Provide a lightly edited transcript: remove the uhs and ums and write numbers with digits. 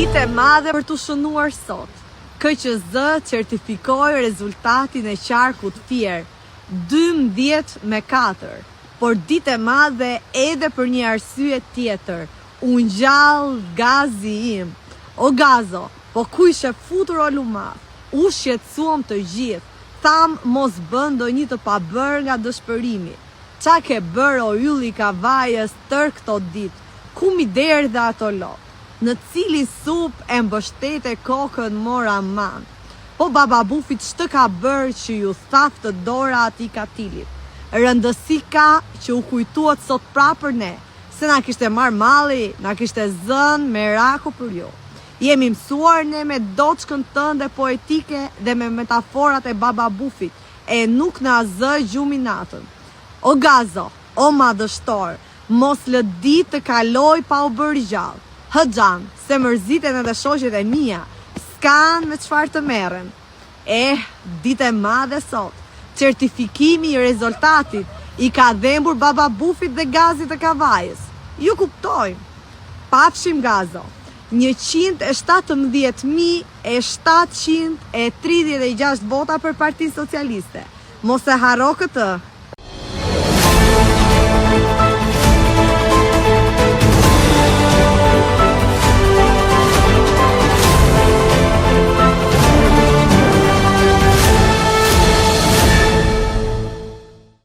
Ditë e madhe për t'u shënuar sot. KQZ certifikoi rezultatin e qarkut Fier, 12 me 4. Por ditë e madhe edhe për një arsye tjetër. U ngjall Gazi im. O Gazo, po ku ishe futur o lumath? U shqetësuam të gjithë. Thamë mos bën ndonjë të pabërë nga dëshpërimi. Ça ke bërë o ylli i Kavajës tërë këto ditë? Ku m'i derdhe ato lot? Në cilin sup e mbështete kokën mor aman? Po baba Bufi ç'të ka bërë që iu thaftë dora atij katilit? Rëndësi ka që u kujtuat sot prapë për ne, se na kishte marrë malli, na kishte zënë meraku për ju. Jemi mësuar ne me doçkën tënde poetike dhe me metaforat e baba Bufit, e nuk na zë gjumi natën. O Gazo, o madhështor, mos lë ditë të kalojë pa u bërë gjallë. Hë xhan, se mërziten edhe shoqet e mia, s'kanë me çfarë të merren. Eh, ditë e madhe sot. Certifikimi i rezultatit i ka dhembur baba Bufit dhe Gazit të Kavajës. Ju kuptojmë. Pafshim Gazo. 117.736 vota për Partinë Socialiste. Mos e harro këtë.